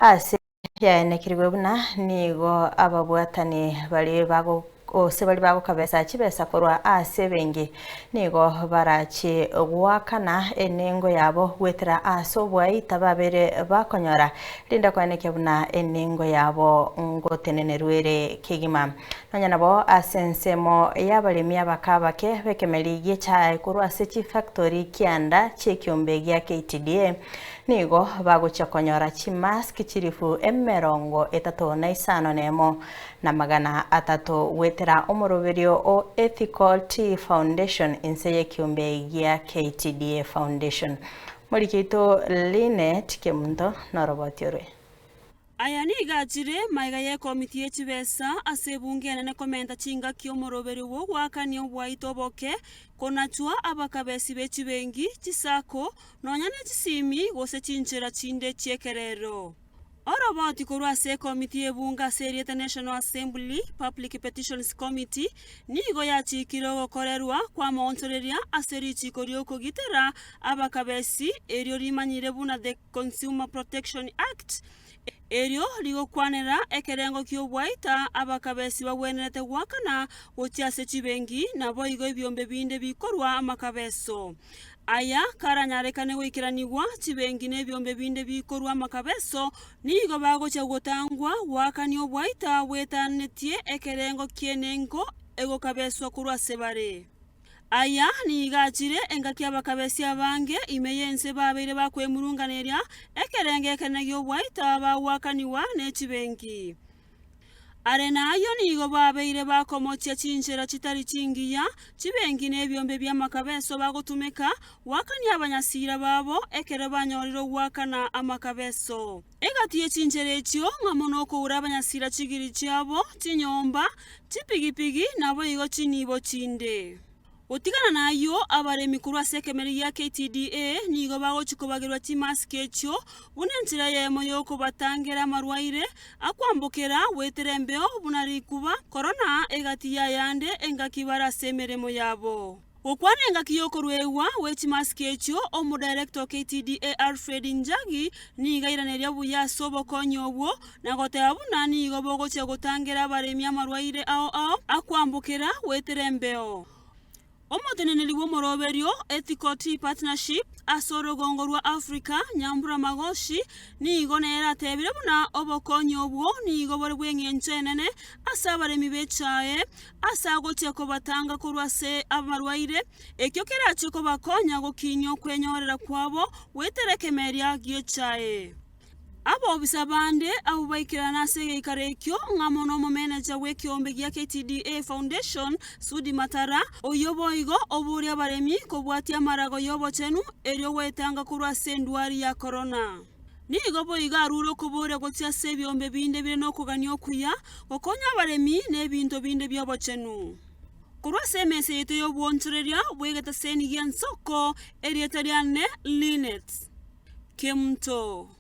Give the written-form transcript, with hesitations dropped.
Ase yaenekirigwe buna nigo ababwatani baria bago gose baria bagokabesa chibesa korwa ase ebenki nigo barachie goakana enengo yabo goetera ase obwaita babere bakonyora, rinde koenekia buna enengo yabo ngotenenerwa ere kegima. Nonya nabo ase ensemo y'abaremi abake abake b'ekemeri gi'echae korwa ase chifactori kianda chi'ekiombe gia KTDA, Nigo bagochia konyora chimask chilifu 35 na 300 goetera omoroberio o Ethical Tea Foundation inse y'ekiombe gia KTDA Foundation. Moriki oito Linet Kemunto noroboti orwe. Aya nigo achire magega y'ekomiti ye chibesa ase ebunge enene komenta chingaki omoroberio bw'ogoakania obwaito oboke, konachwa abakabesi be chibenki, chisacco, nonya ne chisimi gose chinchera chinde chi'ekerero. Oroboti korwa ase ekomiti y'ebunge ase erieta National Assembly Public Petitions Committee nigo yachikire ogokorerwa kw'amaonchoreria ase richiko ri'okogitera abakabesi erio rimanyire buna The Consumer Protection Act, erio rigokwanera ekerengo ki'obwaita abakabesi bagwenerete goakana gochia ase chibenki naboigo ebiombe binde bikorwa amakabeso. Aya karanyarekane goikeranigwa, chibenki na ebiombe binde bikorwa amakabeso nigo bagochia gotangwa goakania obwaita bwetanetie ekerengo ki'enengo egokabeswa korwa ase bare. Aya nigo achire engaki abakabesi abange ime y'ense babeire bakwemurunganeria ekerengo ekenene gi'obwaita bagoakanigwa ne chibenki. Are nayio nigo babeire bakomochia chinchera chitari chingiya, chibenki na ebiombe bi'amakabeso bagotumeka goakania abanyasiira babo ekero banyorire ogoakana amakabeso. Egati ye chinchera echio ng'amo nokoura abanyasiira chigiri chiabo, chinyomba, chipigipigi, naboigo chinibo chinde. Gotigana nayio, abaremi korwa ase ekemeri gia KTDA nigo bagochia kobagerwa chimasiki echio buna enchera eyemo y'okobatangera amarwaire akwambokera goetera embeo buna rikuba, korona, egati y'ayande engaki bare ase emeremo yabo. Gokwana engaki y'okoruegwa gwe chimasiki echio, Omodirector o KTDA Alfred Njagi nigo airaneria buya ase obokonyi obwo na goteba buna nigo bogochia gotangera abaremi amarwaire ao ao akwambokera goetera embeo. Omoteneneri bw'omoroberio Ethical Tea Partnership ase orogongo rwa Africa Nyambura Magoshi nigo nere atebire buna obokonyi obwo nigo bore bw'eng'encho enene ase abaremi b'echae Ase agochia kobatanga korwa ase abarwaire, ekio kerachie kobakonya gokinia okwenyorera kwabo goetera ekemeria gi'echae. Abobisa bande abwo baikerana ase egeikaro ekio ng'amo nomomeneja bw'ekeombe gia KTDA Foundation, Sudi Matara, oyio boigo oboria abaremi kobwatia amarago y'obochenu erio gwetanga korwa ase endwari ya korona. Nigo boigo arure okoboria gochia ase ebiombe binde bire nokogania okuya, gokonya abaremi na ebinto binde bi'obochenu. Korwa ase emesa yaito y'obwonchoreria bw'egetaseni gi'ensoko, erieta riane Linet. Kemunto.